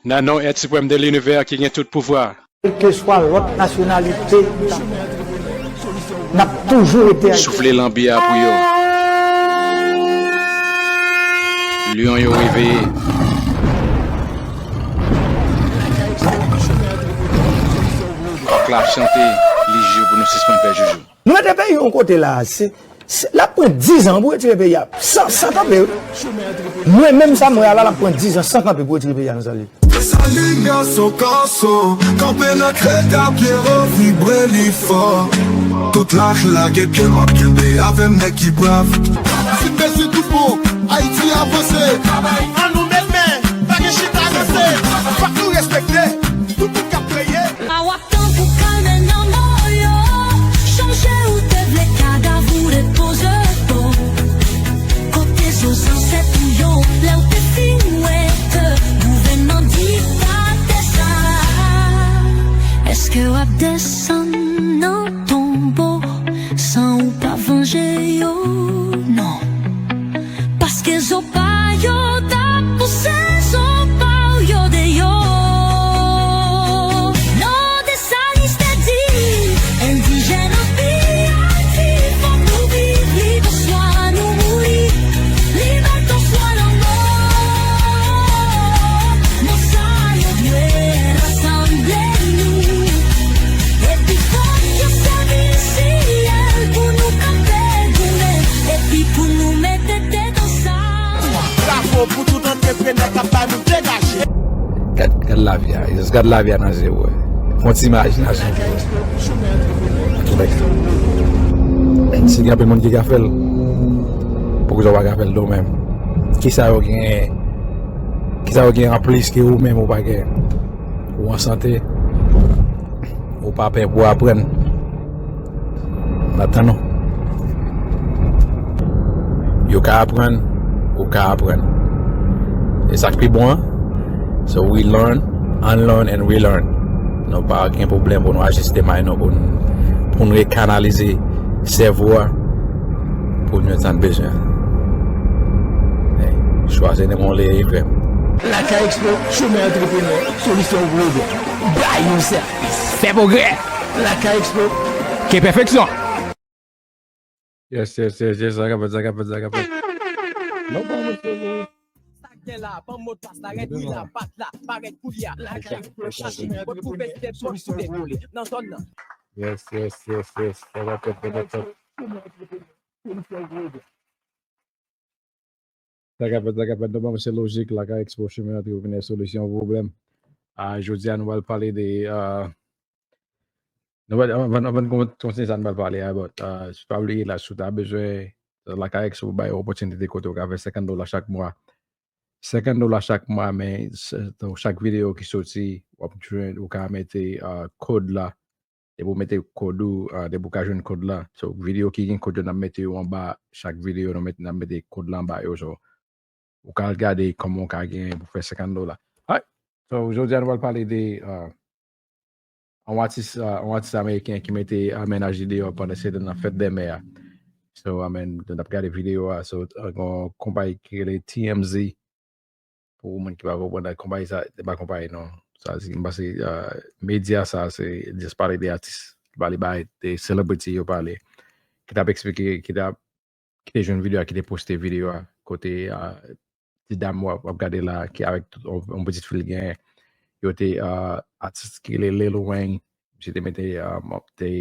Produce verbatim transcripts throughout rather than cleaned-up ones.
Nan non Èt Siprèm de Linivè ki gen tout pouvwa. Kèlkeswa lòt nasyonalite, n ap toujou rete Ayisyen. Soufle lanbi a pou yo. Lyon yo reveye. Kòk la ap chante, li jou pou nou sispann fè joujou. Nou mete peyi yon kote la, se, se, l ap pran diz an pou retire peyi a, san, san kanpe, wi. Mwen menm sa m wè a la, l ap pran diz an san kanpe pou retire peyi a, mezanmi. Desalin gason kanson, kanpe nan krèt a Pyero, vibre li fò. Tout laj lage pye m ap kenbe avè m nèg ki brav. Sipèsi tout bon, Ayiti avanse. Ann nou met men, pa gen chita ranse. Fòk nou respekte tout moun k ap kreye. A w ap tankou kalmè nan mò yo. Chonje ou te vle kadav ou repoze bò. Kote zo zansèt ou yo, lè w te fin wè ke gouvènman diktatè sa. Èske w ap desann nan tonbo san ou pa vanje yo? Non. Paske zo pa yo t ap pouse zo pa w yo deyò. Non, Desalin te di, endijèn anpi Ayiti, fòk nou viv, libè swa nou mouri, libète swa lanmò. Non, sa yo dwe rasanble nou. Epi fòk yo sèvi syèl pou nou kanpe goumen, epi pou nou mete tèt ansanm. Bravo pou tout antreprenè k ap ba nou degaje. Gad, gad lavi a, just gad lavi a nan je w. Fè yon ti imajinasyon pou ou. Tout nèg. Si gen anpil moun ki ka fè l, poukisa w pa ka fè l tou menm? Kisa yo gen? Kisa yo gen anplis ke ou menm ou pa gen? Ou an sante, ou pa pè pou aprann. N ap tann ou. Yo ka aprann, ou ka aprann. E sa k pi bon an, so we learn, unlearn and relearn. Nou pa gen pwoblèm pou nou ajiste may nou pou n, pou n rekanalize sèvo a pou n jwenn sa n bezwen an. Chwazi nan yon lè frè m. Lakay Expo, chemen antreprenè, solisyon pou ede. Bay yon sèvis. Fè pwogrè. Lakay Expo. Ke pèfeksyon. Yes, yes, yes, yes, sa k ap fèt, sa k ap fèt, sa k ap fèt. Non, pa mwen, se sa k gen la, ban m modpas la, rèd wi la, bat la, parèt koulye a. Lakay Expo, chache, retwouve, kite pòt kote kole nan zòn nan. Yes, yes, yes, yes, sa k ap fèt, sa k ap fèt. Sa k ap fèt, sa k ap fèt, nou pa mwen, se lojik, Lakay Expo, chemen antreprenè, solisyon pwoblèm. Ah, jodi a, nou pral pale de, ah, nou pral, anvan, anvan n kontinye sa, nou pral pale, ah, but, ah, pa bliye la, si w ta bezwen, Lakay Expo bay yon opòtinite kote w ka fè senkant dola chak mwa. Senkant dola chak mwa, men se, donk, chak videyo ki soti, w ap jwenn, ou ka mete, ah, kòd la, depi w mete kòd ou, ah, depi w ka jwenn kòd la. So, videyo ki gen kòd yo, n ap mete yo anba chak videyo, nou met, n ap mete kòd la anba yo. So, ou ka al gade kòman w ka gen pou fè senkant dola. Alright. So, jodi a, nou pral pale de, ah, yon atis, ah, yon atis ameriken ki mete, ah, mennaj li deyò pandan se nan fèt dè mè a. So, ah, men, n ap gade videyo a. So, ah, gon konpayi ki rele T M Z. Pou moun ki pa konprann, konpayi sa, se pa konpayi non. Sa, se, m panse, ah, medya sa, se just pale de atis. Li pale bay de celebrity yo pale. Ki t ap eksplike, ki t ap, ki te jwenn videyo a, ki te poste videyo a, kote, ah, ti dam w ap, w ap gade la, ki avèk tout, yon, yon pitit fi l genyen. Yo te, ah, atis ki rele Lil Wayne, misye te mete, ah, te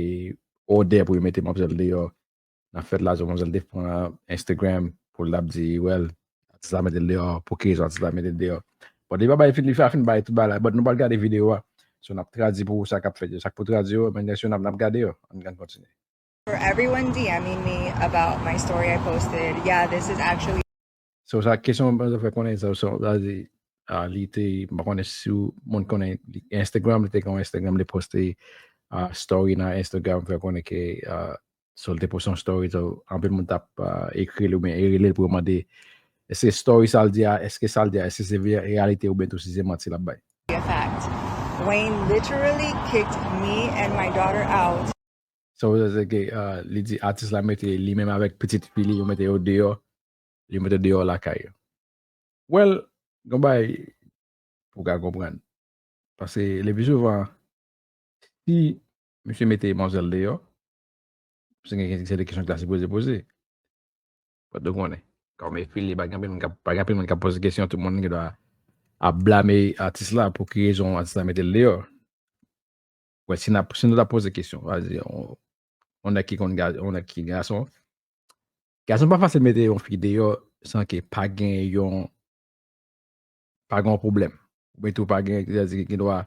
òdè pou yo mete manmzèl deyò. Nan fèt la, manmzèl te pran Instagram pou l ap di, well, atis la mete l deyò, pou ki rezon atis la mete l deyò. Bon, li pa bay fin, li fè a fin bay tout bagay la, but nou pral gade videyo a. So, n ap tradui pou ou sa k ap fèt yo. Sa k pou tradui yo, men lè n ap, n ap gade yo. Ann, ann kontinye. For everyone DMing me about my story I posted. Yeah, this is actually So, sa kesyon mwen fè konnen sa, sa, sa di, ah, li te, m pa konnen si w, moun konnen li, Instagram, li te gen yon Instagram, li poste, ah, story nan Instagram, fè konnen ke, ah, so, li te poste yon story, so, anpil moun t ap, ah, ekri l oubyen rele l pou yo mande, èske story sa l di a, èske sa l di a, èske se vre reyalite oubyen tou si se manti l ap bay. A fact. Wayne literally kicked me and my daughter out. So, se ke, ah, li di atis la mete li menm avèk pitit fi li, yo mete yo deyò, li mete deyò lakay yo. Well, gon bagay, pou w ka konprann. Paske le pli souvan, si misye mete manmzèl deyò, se gen, se de kesyon ki ta sipoze poze. Fòk nou konnen. Kòm e file, pa gen anpil moun k ap, pa gen anpil moun k ap poze kesyon, tout moun gen dwa ap blame atis la pou ki rezon atis la mete l deyò. Wè, si n ap, si nou ta poze kesyon, pa di, on, on nèg ki konn ga-, on nèg ki gason, gason pa fasil mete yon fi deyò san ke pa gen yon, pa gen yon pwoblèm. Oubyen tou pa gen, sètadi gen dwa,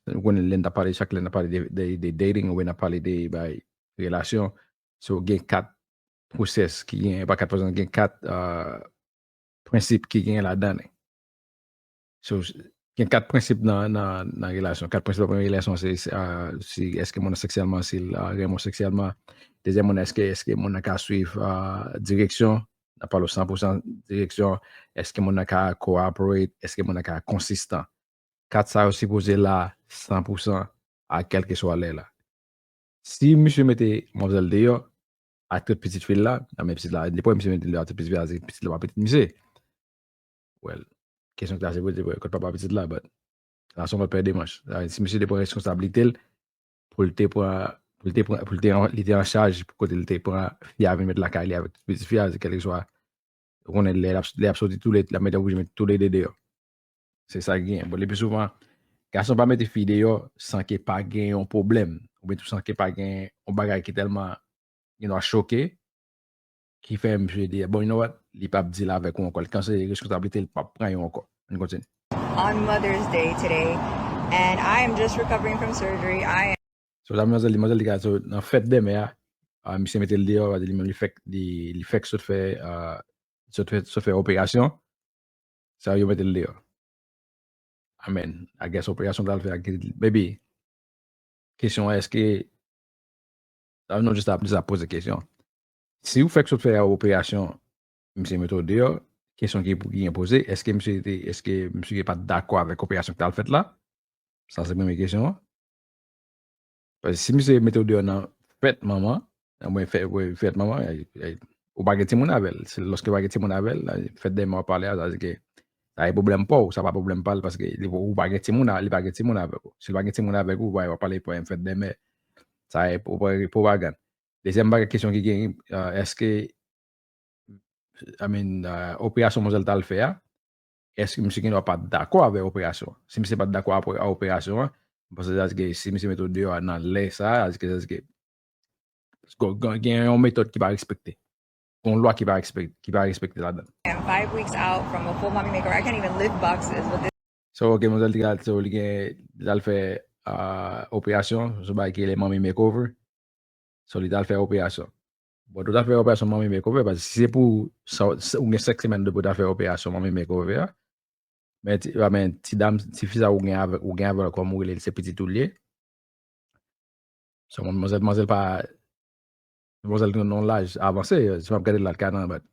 nou konnen lè n ap pale, chak lè n ap pale de, de, de dating, oubyen n ap pale de bay relasyon, so gen kat pwosès ki gen, pa kat pwosès, gen kat, ah, prensip ki gen ladan li. So, gen kat prensip nan, nan, nan relasyon. Kat prensip nan yon relasyon, se, se, ah, si èske moun nan seksyèlman, si l, ah, renmen w seksyèlman. Dezyèm moun, èske, èske moun nan ka swiv, ah, direksyon, n ap pale w san pou san direksyon, èske moun nan ka cooperate, èske moun nan ka konsistan. Kat sa yo sipoze la san pou san a kèlkeswa lè la. Si misye mete manmzèl deyò ak tout pitit fi l la, nan men pitit la, depi misye mete l deyò ak tout pitit fi l la, se pitit la pa pitit misye. Well, kesyon ki ta se poze, kote papa pitit la, but la se yon lòt pè de manch. Si misye te pran responsablite l, pou l te pran, pou l te pran, pou l te an, li te an chaj, pou kote l te pran fi a vin met lakay li avèk pitit fi a, kèlkeswa, ou konnen lè l ap, lè ap soti tou le, l ap mete oblije met tou le de deyò. Se sa k genyen. Bon, le pli souvan, gason pa mete fi deyò san ke pa gen yon pwoblèm, oubyen tou san ke pa gen yon bagay ki tèlman, you know, choke, ki fè misye di, bon, you know what, li p ap deal avèk ou ankò. Li kanse responsablite, li p ap pran yo ankò. Ann kontinye. On Mother's Day today, and I am just recovering from surgery. I am So, sa manzè li, manzè li ka, so, nan fèt dèmen a, ah, misye mete l deyò, li menm li fèk, li, li fèk sot fè, ah, sot fè, sot fè operasyon. Sa yo mete l deyò. Amen. I guess operasyon l al fè a, maybe. Kesyon an, èske, ah, nou just ap, just ap poze kesyon. Si ou fèk sot fè operasyon, misye mete w deyò, kesyon ki pou, ki gen poze, èske misye te, èske misye pa t dakò avèk operasyon ki t al fèt la? Sa se premye kesyon an. Paske si misye mete w deyò nan fèt manman, nan mwen fè, fèt manman, ay, ay, ou pa gen timoun avè l. Se lòske ou pa gen timoun avè l, la, fèt dèmen w ap pale a, sa se ke, sa e pwoblèm pa w, sa pa pwoblèm pa l, paske li, ou pa gen timoun a, li pa gen timoun avèk ou. Si l pa gen timoun avèk ou, w ap pale pwoblèm fèt dèmen, sa e pwo-, pwopagann. Dezyèm bagay, kesyon ki gen, ah, èske, I mean, ah, operasyon manzè l t al fè a, èske misye gen dwa pa t dakò avèk operasyon an? Si misye pa t dakò apre, a operasyon an, m panse sa se ke si misye mete w deyò a nan lè sa a, sa se ke, sa se ke gen, gen yon metòd ki pa respekte. Gen yon lwa ki pa respekte, ki pa respekte ladan. I'm five weeks out from a full mommy makeover. I can't even lift boxes with this. So, ok, manzè l te ka, so, li gen, li t al fè, ah, operasyon, se yon bagay ki rele mommy makeover. So, li t al fè operasyon. Bon, ou t al fè operasyon mommy makeover, paske si se pou sa, sa, ou gen senk semèn depi ou t al fè operasyon mommy makeover a. Men ti, ah, men ti dam, ti fi sa ou gen avèk, ou gen avè l kòm ou rele l, se pitit ou l ye. So, manzè, manzè l pa, manzè l nan yon laj avanse, si m ap gade l la, l ka nan, but,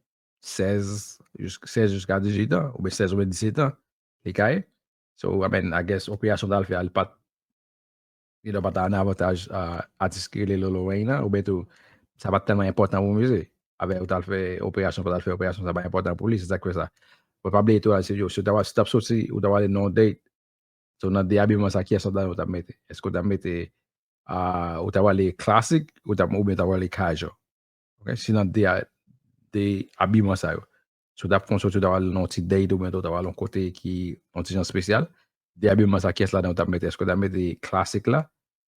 sèz, jis-, sèz jiska dizuit an, oubyen sèz oubyen disèt an, li ka ye. So, I mean, I guess, operasyon t al fè a, li pa t, li pa t an avantaj, ah, atis ki rele Lolo Wayne nan, oubyen tou, sa pa t tèlman enpòtan pou misye. Avè ou t al fè operasyon, pa t al fè operasyon, sa pa enpòtan pou li, se sa k fè sa. Bon, pa bliye tou, si yo, si w ta, si w t ap soti, ou ta pral nan yon date, so, nan de abiman sa, kiyès ladan yo w t ap mete? Èske w t ap mete, ah, ou t ap ale klasik, ou t ap, oubyen w t ap ale casual? Ok? Si nan de a, de abiman sa yo. Si w t ap fè yon soti, ou t ap ale nan yon ti date, oubyen tou w t ap ale yon kote ki yon ti jan espesyal, de abiman sa, kiyès ladan yo w t ap mete? Èske w t ap mete klasik la?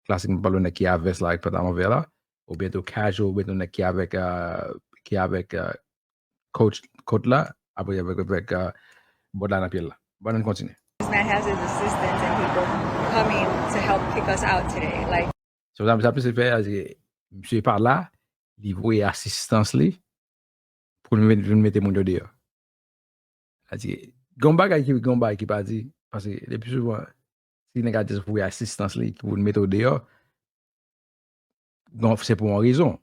Klasik, m pale yon nèg ki a vès la, ak pantalon vè la, oubyen tou casual, oubyen tou nèg ki avèk, ah, ki avèk, ah, coach, kot la, apre avèk, avèk, ah, bòd la nan pye l la. Bon, ann kontinye. This man has his assistants and people coming to help kick us out today. Like, So, sa, sa misye fè a, se, misye pa la, li voye asistans li pou l vin, vin mete moun yo deyò. Sa di, gen yon bagay ki, gen yon bagay ki pa di, paske le pli souvan, si nèg la jis voye asistans li pou l mete w deyò, bon, se pou yon rezon.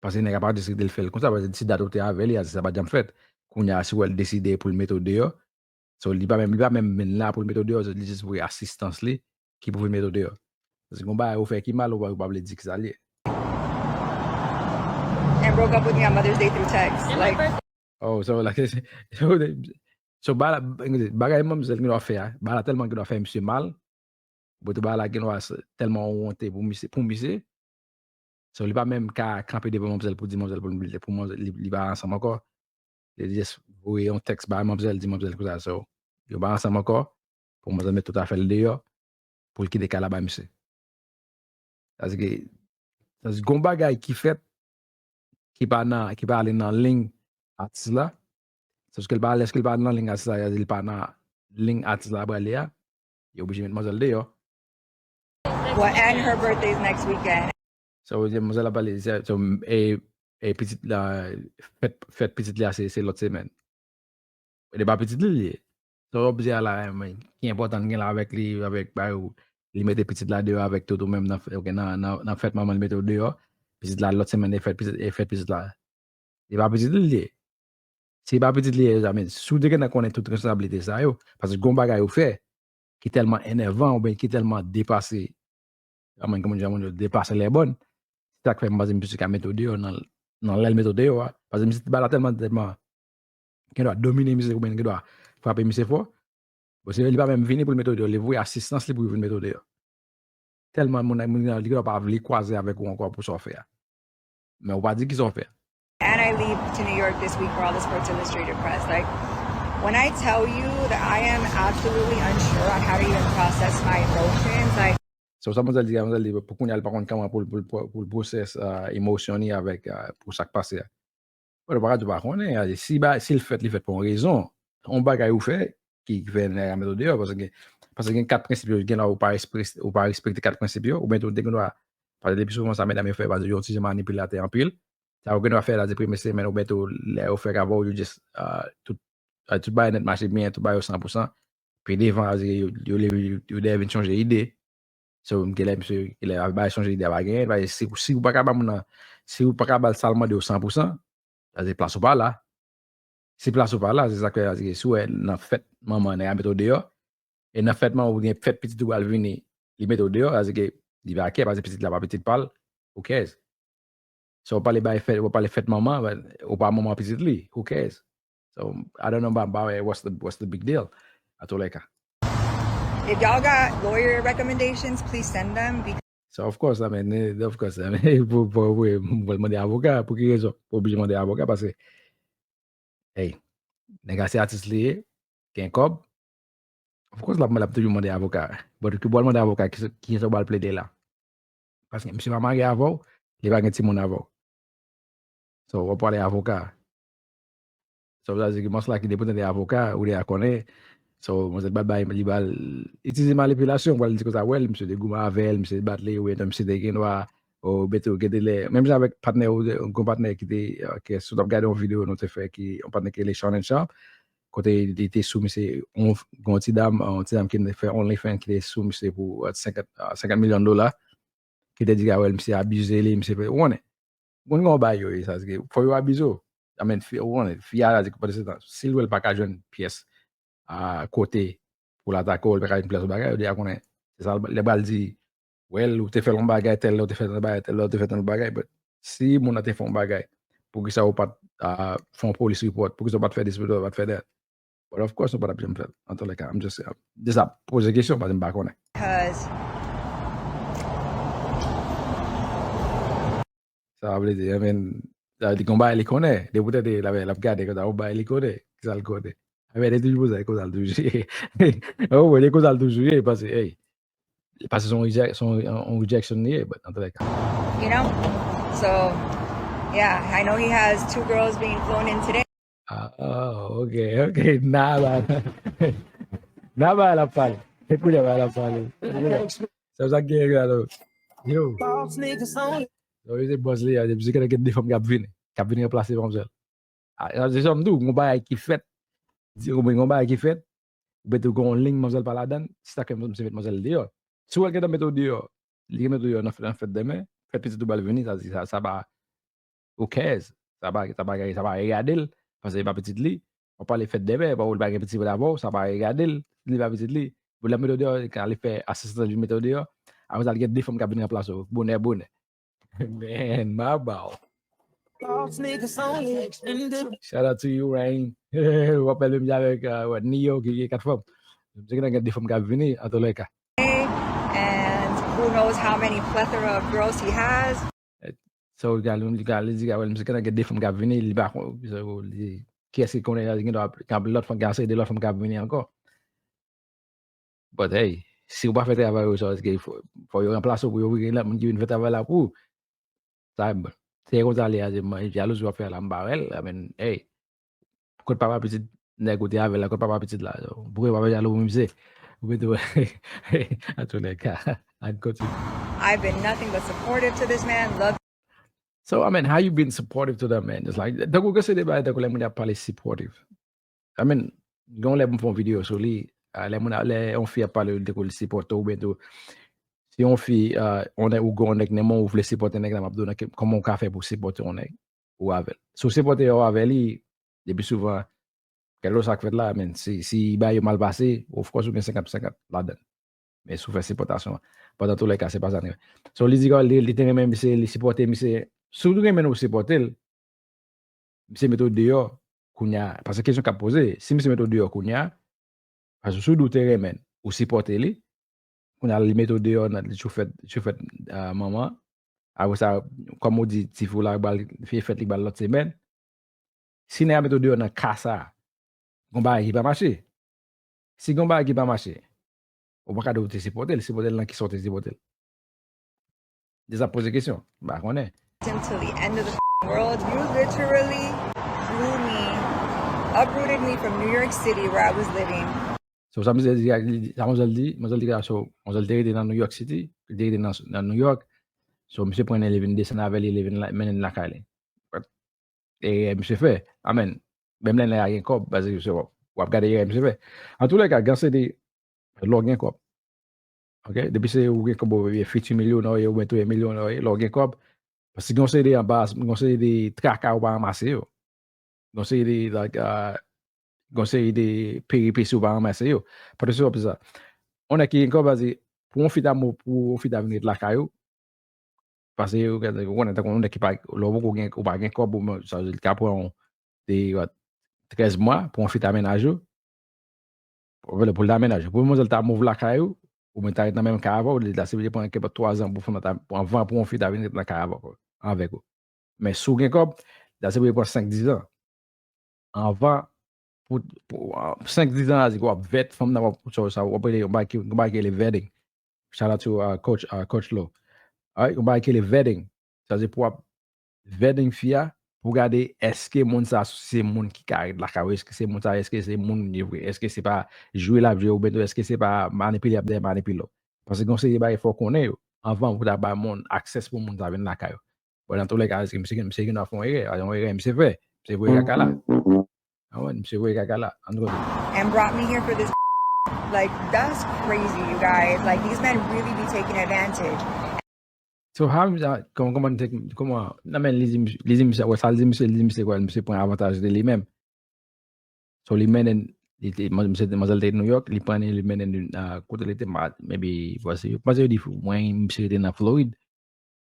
Paske nèg la pa jis kite l fè l konsa, paske si dat ou te avè li a, sa pa t janm fèt. Kounye a, si w wè l deside pou l mete w deyò, so, li pa menm, li pa menm vin la pou l mete w deyò, li jis voye asistans li ki pou vin mete w deyò. Paske gon bagay ou fè ki mal, ou pa, ou pa vle di ki sa l ye. And broke up with me on Mother's Day through text. And my Like, birthday. Oh, so, like, so, So, bagay la, bagay manmzèl gen dwa fè a, bagay la tèlman gen dwa fè misye mal, bote bagay la gen dwa tèlman wonte pou misye, pou misye. So, li pa menm ka kanpe devan manmzèl pou di manmzèl pou li, pou manmzèl, li, li pa ansanm ankò. Li just voye yon tèks bay manmzèl, di manmzèl konsa, so, yo pa ansanm ankò, pou manmzèl met tout afè l deyò, pou l kite kay la bay misye. Paske, paske gon bagay ki fèt, ki pa nan, ki pa ale nan liy atis la. Paske l pa, lèske l pa nan liy atis la, li pa nan liy atis la prale a, yo oblije met manzèl deyò. Well, and her birthday's next weekend. So, manzèl la pale, so, e, e pitit la, fèt, fèt pitit li a se, se lòt semèn. E pa pitit li li ye. So, w ap di a la, men, ki enpòtan gen la avèk li, avèk, ba, li mete pitit la deyò avèk tout ou menm nan, ok, nan, nan, nan fèt manman li mete w deyò. Pitit la, lòt semèn, e fèt pitit, e fèt pitit la. E pa pitit li li ye. Se pa pitit li ye, zanmi. Si w te gentan konnen tout responsablite sa yo, paske gon bagay ou fè ki tèlman enèvan oubyen ki tèlman depase, kòman, kòman di moun yo, depase lè bòn, se sa k fè m panse misye ka mete w deyò nan, nan lè l mete w deyò a. Paske misye ba la tèlman, tèlman, gen dwa domine misye oubyen gen dwa frape misye fò. Bon, se li pa menm vini pou l mete w deyò, li voye asistans li pou yo vin mete w deyò. Tèlman moun, moun li gen dwa pa vle kwaze avèk ou ankò pou sa w fè a. Men ou pa di kisa w fè. And I leave to New York this week for all the Sports Illustrated press. Like, when I tell you that I am absolutely unsure on how to even process my emotions, like, So, sa manzèl di, manzèl di, pou kounye a, li pa konn kòman pou l, pou l, pou l pwosès uh, emosyon li avèk uh, pou sa k pase a. Bon, ou pa ka di ou pa konnen, si, ba, si l fèt, li fèt pou yon rezon. Yon bagay ou fè ki, ki fè nèg la mete w deyò, paske, paske gen kat prensip yo, gen lè ou pa, ou pa respekte kat prensip yo, oubyen tou, ou te gen dwa, paske depi souvan sa medam yo fè, paske yo ti jan manipilatè anpil, sa yo gen dwa fè la, depi premye semèn, oubyen tou, lè yo fèk avè w, yo just, uh, tout, uh, tout bagay nèt mache byen, tout bagay yo san pou san, pi devan, yo, yo, yo, yo dèyè vin chanje ide, So, m genlè, misye, genlè, ap bay sonje ide a pa genyen, paske si, si ou pa ka ba moun nan, si ou pa ka ba l sa l mande w san pou san, sa se plas ou pa la. Si plas ou pa la, se sa k fè, paske si w wè nan fèt manman nèg la mete w deyò, e nan fèt manman ou gen fèt pitit ou pral vini, li mete w deyò, sa se ke li pa kè, paske pitit la pa pitit pa l, who cares? So, w pale bay fèt, w pale fèt manman, ou pa manman pitit li, who cares? So, I don't know about, about what's the, what's the big deal, à tous les cas. If y'all got lawyer recommendations, please send them. Because So, of course, I mean, eh, of course, I mean, pou, pou, pou, pou mande avoka, pou ki rezon? Pou oblije mande avoka, paske, hey, nèg la se atis li ye, gen kòb, of course, l ap, l ap toujou mande avoka. But ki bò l mande avoka, ki, ki sa w pral plede la? Paske misye pa marye avè w, li pa gen timoun avè w. So, w ap pale avoka. So, sa vle di ke mons la ki depi w tande avoka, ou deja konnen. So, manzè bat bay, li ba l, itilize manipilasyon, pou al di konsa, wè, misye te goumen avè l, misye te bat li, oubyen misye te gen dwa, oubyen tou, gen de lè, menm jan avèk patnè, ou gon patnè ki te, ke si w t ap gade yon videyo nou te fè, ki, yon patnè ki rele Sean and Sharp, kote li te sou misye, yon, yon ti dam, yon ti dam ki te fè OnlyFans, ki te sou misye pou, euh, senkant, euh, senkant milyon dola, ki te di, a wè, misye abize li, misye fè, ou konnen. Moun gen yon bagay yo ye, sa, se ke fò yo abize w. Amèn, fi, ou konnen, fi a, la, se ke pandan se tan, si l wè l pa ka jwenn pyès a kote pou l atake w, l pa ka jwenn pyès bagay, yo deja konnen. Se sa, lè pral di, wè, ou te fè l yon bagay, tèl lè, ou te fè l yon bagay, tèl lè, ou te fè l yon bagay, but si moun nan te fè yon bagay, poukisa ou pa t, ah, fè yon police report, poukisa ou pa t fè this, ou pa t fè that? But of course, nou pa t ap janm fè l. An tou lè ka, I'm just, I'm just ap poze kesyon, paske m pa konnen. Because Sa vle di, I mean, sa vle di, gon bagay li konnen. Depi w tande l ap, l ap gade konsa, gon bagay li konnen. Kisa l konnen? I mean, li toujou konsa, konsa l toujou ye. Oh, li konsa l toujou ye, paske, hey, paske se yon reject, se yon, yon rejection li ye, but an tou lè ka. You know? So, yeah, I know he has two girls being flown in today. Ah, oh, ok, ok. Naba. Naba l ap pale. Se kounye a l ap pale. Se sa k gen la, yo. Yo, se boss li a, se gen de fanm k ap vini. K ap vini ranplase manmzèl. Ah, se sa m di w, gon bagay ki fèt. Di w, gon bagay ki fèt. Ou mete w gon liy manzèl pa ladann, se sa k fè misye met manzèl deyò. Si w wè l gentan mete w deyò, li gentan mete w deyò nan fèt, nan fèt demen, fèt pitit ou pral vini, sa, sa, sa pa, who cares? Sa pa, sa pa, sa pa regade l, paske se pa pitit li. W ap pale fèt demen, pa ou li pa gen pitit avè w, sa pa regade l, li pa pitit li. Bon, lè mete w deyò, li ka ale fè asistans li mete w deyò. Apre sa, li gen de fanm k ap vin ranplase w. Bonè, bonè. Man, ma ba w. Shout out to you, Rain. W ap pale menm jan avèk, uh, what, Neo ki gen kat fanm. Misye gentan gen de fanm k ap vini, antoulèka. And who knows how many plethora of girls he has. So, gade, gade, li di, gade, misye gentan gen de fanm k ap vini, li pa kon, so, li, kiyès ki konnen, gen dwa, gen lòt fanm, gen ase de lòt fanm k ap vini ankò. But hey, si w pa fè travay ou, sa, fò, fò yo ranplase w pou yo vire lòt moun ki vin fè travay la pou ou. Sa, se konsa li a, se mwen, jalouzi w ap fè la, m pa wè l, I mean, hey, kot papa pitit nèg ou te avè l la, kot papa pitit la, pou papa jalou pou misye, ou mete, antoulèka, an kontinye. I've been nothing but supportive to this man. Love. So, I mean, how you been supportive to that man? It's like, tankou ke se de bagay, tankou lè moun ap pale supportive. I mean, gen yon lè pou m fè yon videyo sou li, ah, lè moun, lè yon fi ap pale, li te kou li sipòte w, oubyen tou, si yon fi, ah, yon nèg ou gen yon nèg nan men w, ou vle sipòte nèg la, m ap di w nan ki, kòman w ka fè pou sipòte yon nèg ou avè l. Si w sipòte yon avè li, depi souvan, kèlkeswa sa k fèt la, men si, si bagay yo mal pase, of course, ou gen senkant senkant ladan l. Men si w fè sipòtasyon an. But antoulèka, se pa sa n renmen. So, li di, li, li te renmen misye, li sipòte misye. Si w renmen l, ou sipòte l, misye mete w deyò, kounye a, paske kesyon k ap poze, si misye mete w deyò kounye a, paske si w di w te renmen l, ou sipòte li, kounye a, li mete w deyò, nan, li tchoufèt, tchoufèt, ah, manman, apre sa, kòm ou di, ti fi w la, pral fè fèt li, pral lòt semèn, si nèg la mete w deyò nan ka sa, gon bagay ki pa mache. Si gon bagay ki pa mache, ou pa ka di w te sipòte l, sipòte l nan kisa w te sipòte l? Deja poze kesyon, m pa konnen. Him till the end of the f-, world. You literally blew me, uprooted me from New York City where I was living. So, sa misye di, sa manzèl di, manzèl di, so, manzèl te rete nan New York City, li te rete nan, nan New York. So, misye pran li vin desann avè li, li vin la, mennen l lakay li. Erè misye fè. Amen. Menm lè nèg la gen kòb, paske se w ap gade erè misye fè. Antoulèka, gen se de lè w gen kòb. Ok? Depi se ou gen kòb, ou ye fiti milyonè, ou ye, ou mèt ou ye milyonè, lè w gen kòb. Paske gen se de anba, gen se de traka ou pa ranmase yo. Gen se de, like, uh, gen se de peripesi ou pa ranmase yo. Paske se w ap di sa. On nèg ki gen kòb, paske pou yon fi ta mou, pou yon fi ta vin ret lakay ou, paske ou konnen tankou yon nèg ki pa, lè w poko gen, ou pa gen kòb, ou, sa vle di, li ka pran w de, what, trèz mwa pou yon fi ta mennaj ou. Pou, pou l ta mennaj ou. Pou manzèl ta move lakay ou, oubyen ta ret nan menm kay avè w, li ta sipoze pran kenpòt twa zan pou fanm nan ta, pou, anvan pou yon fi ta vin ret nan kay avè w, avèk ou. Men si w gen kòb, li ta sipoze pran senk, diz an. Anvan, pou, pou, ah, senk, diz an, w ap vèt fanm nan, w ap, sa, sa, w ap rele yon bagay ki, yon bagay ki rele vetting. Shout out to, uh, coach, uh, coach Lo. Alright, yon bagay ki rele vetting. Sa vle di pou w ap vetting fi a, pou gade èske moun sa se moun ki ka ret lakay ou, èske se moun sa, èske se moun li vre, èske se pa jwe l ap jwe, oubyen tou èske se pa manipile l ap dèyè manipile w. Paske gen yon seri de bagay fò w konnen yo, anvan pou w ta bay moun aksès pou moun sa vin lakay ou. Bon, nan toulèka, misye, misye gen dwa fè yon erè, yon erè misye fè, misye voye kaka la. Ah ouais, misye voye kaka la. Ann konnen. And brought me here for this. Like, that's crazy, you guys. Like, these men really be taking advantage. So, how, uh, kòman, kòman, kòman, nan men li di, li di misye, wè, sa l di misye, li di misye kwè, misye pran avantaj de li menm. So, li mennen, li te, man-, misye, manzèl te New York, li pran li, li mennen, uh, kote li te, ma-, maybe, voici, yo panse yo di, mwen, misye te nan Florid.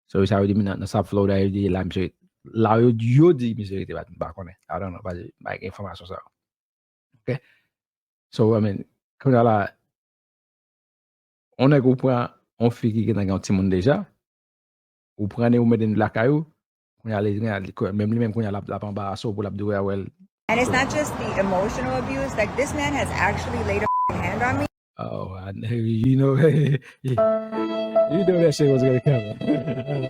So, sa yo di, nan, nan South Florida, yo di, la, misye, la, yo, yo di, misye rete, m pa konnen. I don't know, pa, pa gen enfòmasyon sa yo. Ok? So, I mean, kounye a la, on nèg ou pran, on fi ki gentan gen yon timoun deja, ou pran li, ou mete li lakay ou, kounye a, li, kounye a, li, menm li menm, kounye a, l ap, l ap anbarase w pou l ap di w, well. And it's not just the emotional abuse, like, this man has actually laid a f-, hand on me. Oh, I, you know, you know that shit was gonna come.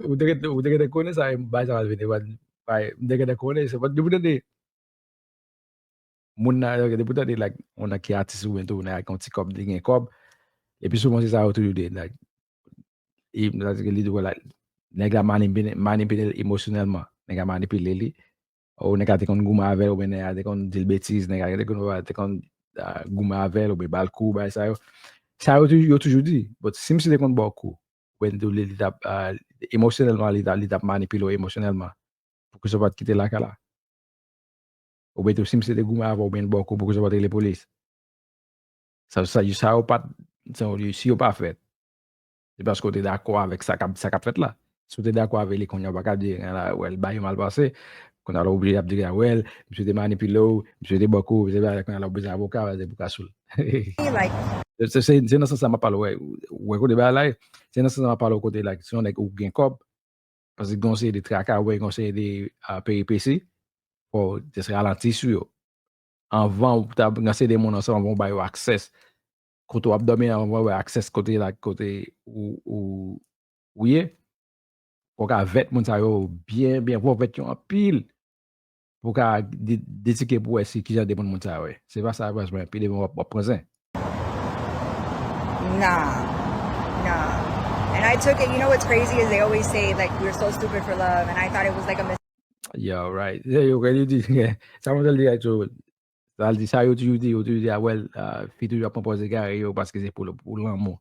Ou te, ou te, ou te konnen sa, bay sa mal vini, bay, ou te konnen, se pa, depi w tande moun nan, depi w tande, like, yon nèg ki atis oubyen tou, nèg ak yon ti kòb, li gen kòb, epi souvan se sa yo toujou di, like, e, sa vle di ke li di, like, nèg la manipile, manipile l emosyonèlman, nèg la manipile li, ou nèg la te konn goumen avè l, oubyen nèg la te konn di l betiz, nèg la te konn, te konn, ah, goumen avè l, oubyen ba l kou, bagay sa yo. Sa yo toujou, yo toujou di, but si misye te konn ba w kou, oubyen tou li, li t ap, ah, emosyonèlman, li t ap, li t ap manipile w emosyonèlman, poukisa w pa t kite lakay la? Oubyen tou, si misye te goumen avè w, oubyen l ba w kou, poukisa w pa t rele polis? Sa, sa, sa yo pa t, sa, si yo pa fèt, Se paske w te dakò avèk sa k ap, sa k ap fèt la. Si w te dakò avèk li, kounye a w pa ka di, "Ah, wè, l bay yo mal pase." Kounye a la, w oblije ap di, "Ah, wè, misye te manipile w, misye te bòk ou, misye te bay," kounye a la, w bezwen avoka, w bezwen avoka sou l. Se, se, se, se nan sans sa m ap pale, wè, wè kote bagay la ye. Se nan sans sa m ap pale kote la, si yon nèg ou gen kòb, paske gen yon seri de traka, wè, gen yon seri de, ah, peripesi, fò w just ralanti sou yo. Anvan w ta gen yon seri de moun ansanm, anvan w ba yo access kote w ap dòmi, anvan w ba yo access kote la, kote ou, ou, ou ye, fò w ka vèt moun sa yo byen, byen, fò w vèt yo anpil. Pou w ka de-, detike pou wè si kijan de moun moun sa yo ye. Se pa sa, paske pi devan w ap, w ap pran zen. Nah. Nah. And I took it, you know what's crazy is they always say, like, we're so stupid for love, and I thought it was like a mistake. Yeah, right. Yeah, yo, kwen yo di, sa mwen te di, like, so, sa l di, sa yo toujou di, yo toujou di, ah, well, ah, fi toujou ap pran pòz egare yo paske se pou, pou lanmou.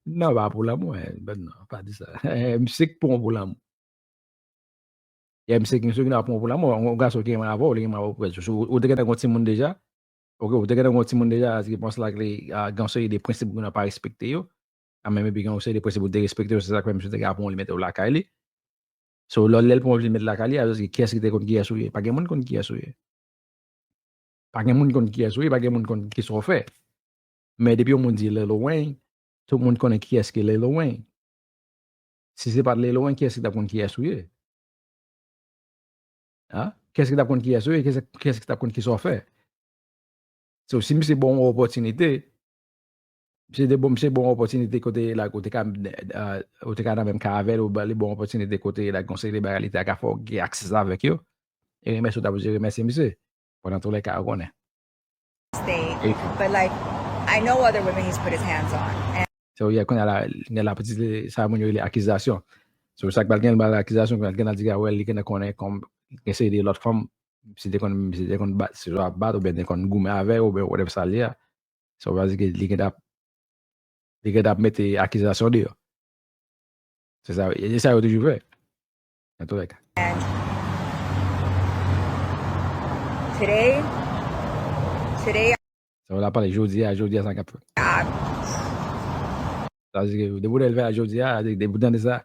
Non, pa pou lanmou, eh, ben non, pa di sa. Eh, misye k pran w pou lanmou. Yeah, misye, misye ki nan pran w pou lanmou, yon gason ki renmen avè w, li renmen avè w pou rès jou. Ou, ou te gentan gen yon timoun deja, ok, ou te gentan gen yon timoun deja, se ki pans la ke li, ah, gen yon seri de prensip ou nan pa respekte yo. Ah, men epi gen yon seri de prensip ou te respekte yo, se sa k fè misye te ka pran w, li mete w lakay li. So, lè, lè l pran w, li mete lakay li, a, kiyès ki te konn kiyès ou ye? Pa gen moun konn kiyès ou ye. Pa gen moun konn kiyès ou ye, pa gen moun konn kisa w fè. Men depi yon moun di Lil Wayne, tout moun konnen kiyès ki Lil Wayne. Si se pa t Lil Wayne, kiyès ki t ap konn kiyès ou ye? Hein? Kiyès ki t ap konn kiyès ou ye? Kiyès, kiyès ki t ap konn kisa w fè? So, si misye ba w yon opòtinite, misye te bon, misye ba w yon opòtinite kote la, ou te ka, ah, ou te ka nan menm ka avè l, ou ba li bon opòtinite kote la, gen yon seri de bagay li te ka fè w gen aksè avèk yo. E remèsye w ta pou remèsye misye. Bon, nan tou lè ka, ou konnen. Stay. But like, I know other women he's put his hands on. And So, yeah, kounye a la, gen la pitit li, sa moun yo rele akizasyon. So, sa k pral gen, l pral akizasyon, kounye a l gen al di, ah, well, li gentan konnen kòm gen seri de lòt fanm, si te konn, si te konn bat, si yo ap bat, oubyen te konn goumen avè, oubyen whatever sa l ye a. So, pral di ke li gentan, li gentan ap mete akizasyon deyò. Se sa, e sa yo toujou fè. Nan tou lè ka. And today, today, Sa w la pale jodi a, jodi a sa k ap fèt. I, Sa vle di ke depi w te leve a jodi a, depi w tande sa,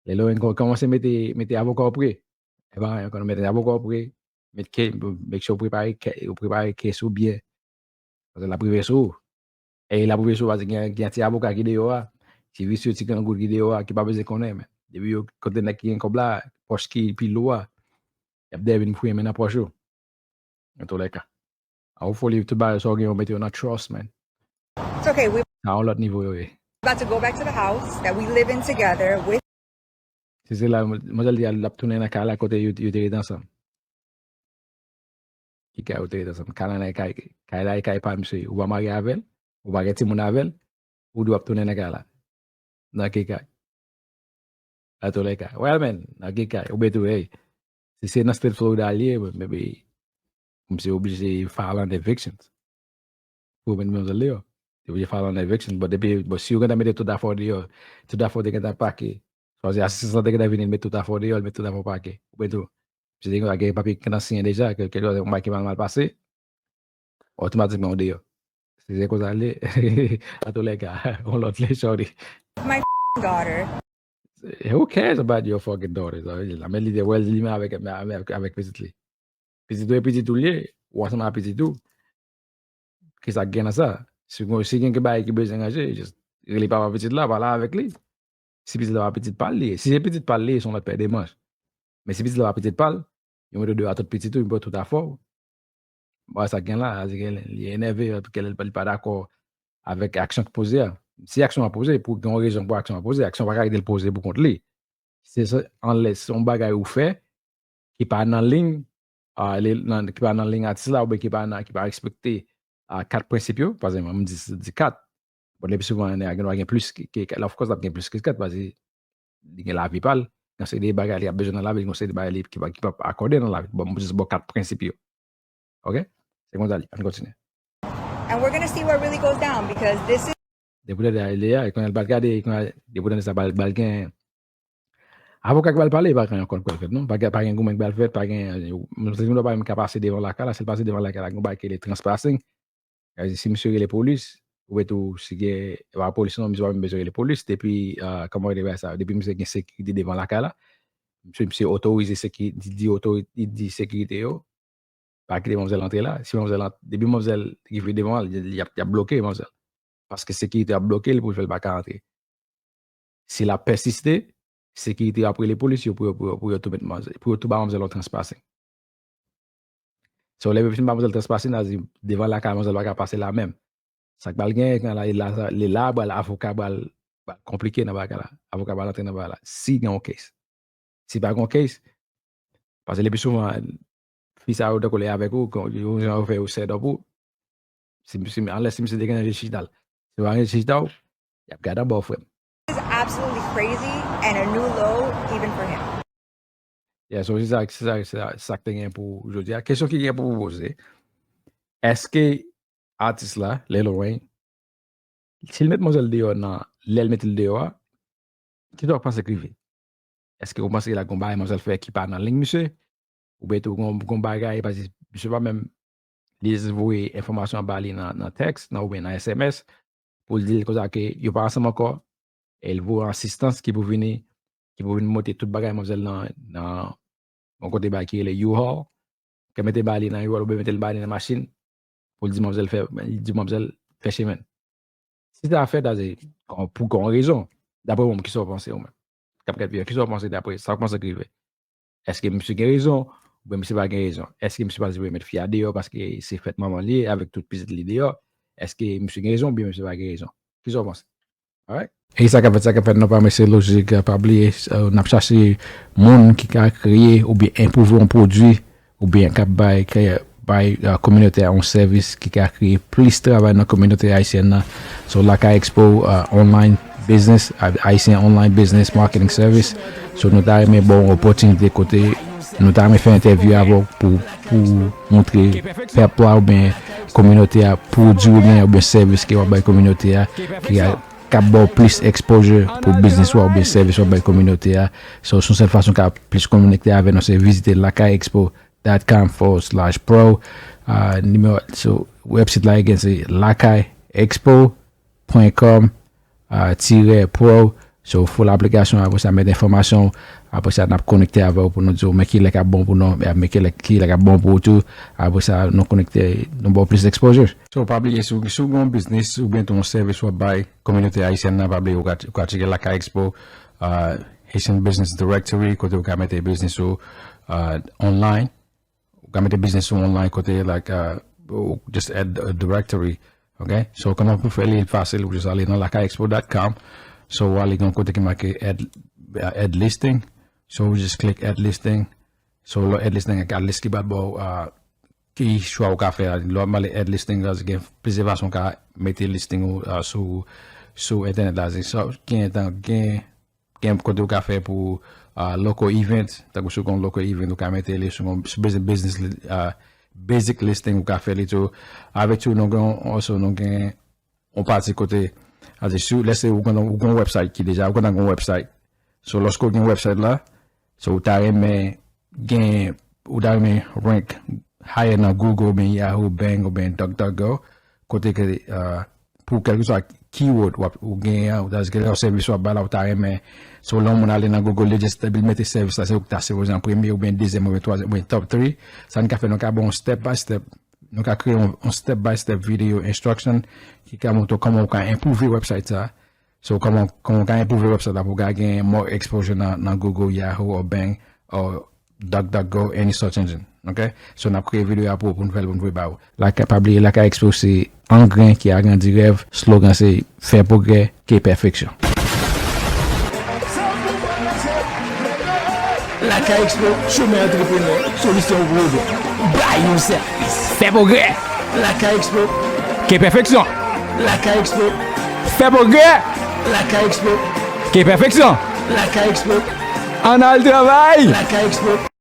Lil Wayne kò-, kòmanse mete, mete avoka w pre. E pa anyen, kòmanse mete avoka w pre, met ke, make sure w prepare ke, w prepare case ou byen. Paske l ap rive sou ou. E l ap rive sou ou paske gen, gen ti avoka ki deyò a, ti visye, ti grangou ki deyò a, ki pa bezwen konnen, men. Depi yo, kote nèg ki gen kòb la, pòch ki pi lou a, y ap dèyè vin fouye men nan pòch ou. Nan tou lè ka. Hopefully, tout bagay sa w gen yo mete yo nan trust, man. it's okay. We Sa yon lòt nivo yo ye. about to go back to the house that we live in together with Si se la, manzè l di l ap tounen nan kay la kote yo, yo te rete ansanm. Ki kay yo te rete ansanm? Kay la nan kay, kay la e kay pa misye. Ou pa marye avè l, ou pa gen timoun avè l, ou di w ap tounen nan kay la. Nan ki kay? Nan tou lè ka. Well, man, nan ki kay? Oubyen tou, hey, si se nan state Florida li ye, maybe, misye oblije file an eviction. Pou met manzè l deyò. Li oblije file an eviction. But depi, but si yo gentan mete tout afè w deyò, tout afè w te gentan pake. Swazi asistans lan te gentan vini, l met tout afè w deyò, l met tout afè w pake. Oubyen tou, misye te gentan gen papye ki gentan siyen deja, ke, ke yon bagay ki mal, mal pase, otomatikman ou deyò. Si se konsa l ye, an tou lè ka, yon lòt lè, shorty. my daughter. Who cares about your fucking daughter? Sa vle di la, men li te wè li menm avèk, avèk, avèk pitit li. Pitit ou e pitit ou l ye, ou ansanm ak pitit ou. Kisa k gen nan sa? Si, si gen bagay ki bezwen ranje, just rele papa pitit la, pale avèk li. Si pitit la pa pitit pa l li ye. Si se pitit pa l li ye, se yon lòt pè de manch. Men si pitit la pa pitit pa l, yo mete w deyò a tout pitit ou, yo pran tout afè w. Bon, sa k gen la, sa di ke li, li enève, ke li, li pa dakò avèk aksyon ki poze a. Si aksyon an poze, pou gen yon rezon pou aksyon an poze, aksyon pa ka kite l poze pou kont li. Se sa, unless se yon bagay ou fè ki pa nan liy, ah, li, nan, ki pa nan liy atis la, oubyen ki pa nan, ki pa respekte, ah, kat prensip yo, pa egzanp, m di, di kat. Bon, le pi souvan, gen dwa gen plis ke, ke, of course, l ap gen plis ke kat, paske li gen lavi pa l, gen seri de bagay li ap bezwen nan lavi, gen seri de bagay li ki pa, ki pa akòde nan lavi. Bon, m jis ba w kat prensip yo. Ok? Se konsa li, ann kontinye. And we're gonna see what really goes down because this is Depi w tande a, li a, kounye a l pral gade, kounye a, depi w tande sa, pral, pral gen avoka ki pral pale, pa gen ankò k pral fèt, non. Pa gen, pa gen goumen k pral fèt, pa gen, se moun pa menm ka pase devan lakay la, si l pase devan lakay la, gen yon bagay ki rele trespassing. Sa vle di, si misye rele polis, Ou wè tou, si gen, pa polis non, misye pa menm bezwen rele polis, depi, ah, kòman rele bagay sa, depi misye gen sekirite devan lakay la, misye, misye otorize sekirite, di, di otori-, di, di sekirite yo, pa kite manmzèl antre la. Si manmzèl ant-, depi manmzèl rive devan l, y ap, y ap bloke manmzèl. Paske sekirite ap bloke l pou l fè l pa ka antre. Si l ap pèsiste, sekirite yo ap rele polis yo pou yo, pou yo, pou yo tou met manmzèl, pou yo tou ba manmzèl yon trespassing. So, lè yo fin ba manmzèl trespassing, sa di devan lakay manmzèl pa ka pase la menm. Sa k pral genyen, kan la, la, la, la, pral avoka pral, pral konplike nan bagay la. Avoka pral antre nan bagay la. Si gen yon case. Si pa gen yon case, paske le pi souvan, fi sa yo tankou lè avèk ou, kon, yon jan yo fè yo set up ou. Si, si, unless si misye te gen chita l. Si yo pa gen chita w, y ap gade anba w, frè m. Is absolutely crazy and a new low even for him. Yeah, so se sa, se sa, se sa, se sa k te gen pou jodi a. Kesyon ki gen pou poze, èske atis la, Lil Wayne, si l met manzèl deyò nan, lè l mete l deyò a, kisa w panse k rive? Èske w panse l ap gon bagay manzèl fè ki pa nan liy misye? Oubyen tou gon, gon bagay, paske misye pa menm, li jis voye enfòmasyon an ba li nan, nan tèks, nan, oubyen nan S M S, pou l di l konsa ke yo pa ansanm ankò, e l voye asistans ki pou vini, ki pou vin monte tout bagay manzèl nan, nan yon kote bay ki rele U-Haul, ke mete ba li nan U-Haul oubyen mete l ba li nan machin, pou l di manzèl fè, di manzèl fè chemen l. Si sa fèt, sa se pou gon rezon. Daprè ou menm, kisa w panse ou menm? K ap gade videyo, kisa w panse daprè sa w panse k rive? Èske misye gen rezon? Oubyen misye pa gen rezon? Èske misye pa dwe met fi a deyò paske se fèt manman l ye avèk tout pitit li deyò? Èske misye gen rezon oubyen misye pa gen rezon? Kisa w panse? Alright? E sa k ap fèt, sa k ap fèt, non pa mesye Logic, pa bliye, n ap chache moun ki ka kreye oubyen enpwouve yon pwodui oubyen k ap bay, bay kominote a yon sèvis ki ka kreye plis travay nan kominote ayisyèn nan. So, Lakay Expo, uh, online business, Haitian online business marketing service. So, nou ta renmen ba w yon opòtinite kote nou ta renmen fè entèvyou avè w pou, pou montre pèp la oubyen kominote a pwodui oubyen, oubyen sèvis ke w ap bay kominote a ki a k ap ba w plis exposure pou biznis ou a oubyen sèvis w ap bay kominote a. So, se yon sèl fason w ka plis konekte avè nou, se vizite lakay expo dot com forward slash pro. Ah, nimewo, so, website la again, se lakay expo pwen kòm, ah, tirè pro. So, full application, apre sa, met enfòmasyon w. Apre sa, n ap konekte avè w pou nou di w men kilè k ap bon pou nou, men kilè, kilè k ap bon pou ou tou. Apre sa, nou konekte, nou ba w plis exposure. So, pa bliye, si w, si w gen yon biznis oubyen tou yon sèvis w ap bay kominote ayisyèn nan, pa bliye, ou ka, ou ka tcheke Lakay Expo, uh, Haitian Business Directory, kote ou ka mete biznis ou, uh, online. Ou ka mete biznis ou online kote, like, uh, ou just add a directory. Ok? So, kòman pou fè li fasil, ou just ale nan lakay expo dot com. So, ou ale gen yon kote ki make add, uh, add listing. So, ou just click add listing. So, lè w add listing, gen yon lis ki pral ba w, uh, ki chwa ou ka fè a. Lè w ap pale add listing la, gen plizyè fason ou ka mete listing ou, uh, sou, sou entènèt la. So, gen tan, gen, gen kote ou ka fè pou, uh, local event, tankou si w gen yon local event, ou ka mete li sou, sou business, business, uh, basic listing ou ka fè li tou. Avèk tou, nou gen, also, nou gen yon pati kote, a di, si w, let's say, ou gen, ou gen yon website ki deja, ou gen yon website. So, lòske w gen website la, so, ou ta renmen gen, ou ta renmen rank higher nan Google, oubyen Yahoo, Bing, oubyen DuckDuckGo, kote ke, uh, pou kèlkeswa keyword w ap, ou gen an, ou ta di ke lè yon sèvis w ap bay la, ou ta renmen, so, lè yon moun ale nan Google, li just, li mete sèvis la, se ou ki ta sipoze an premye, oubyen dezyèm, oubyen twazyèm, oubyen top three, sa n ka fè, nou ka ba w yon step by step, nou ka kreye yon, yon step by step video instruction ki ka montre w kòman ou ka enpwouve website sa. So, kòman, kòman ou ka enpwouve website la pou w ka gen more exposure nan, nan Google, Yahoo, or Bing, or DuckDuckGo, any search engine. Ok? So, n ap kreye videyo a pou, pou n fè l, pou n voye ba ou. Lakay, pa bliye, Lakay Expo se angren ki agrandi rèv. Slogan se fè pwogrè, ke pèfeksyon. Lakay Expo, chemen antreprenè, solisyon pou pwoblèm. Bay yon sèvis. Fè pwogrè. Lakay Expo. Ke pèfeksyon. Lakay Expo. Fè pwogrè. Lakay Expo. Ke pèfeksyon. Lakay Expo. Ann al travay. Lakay Expo.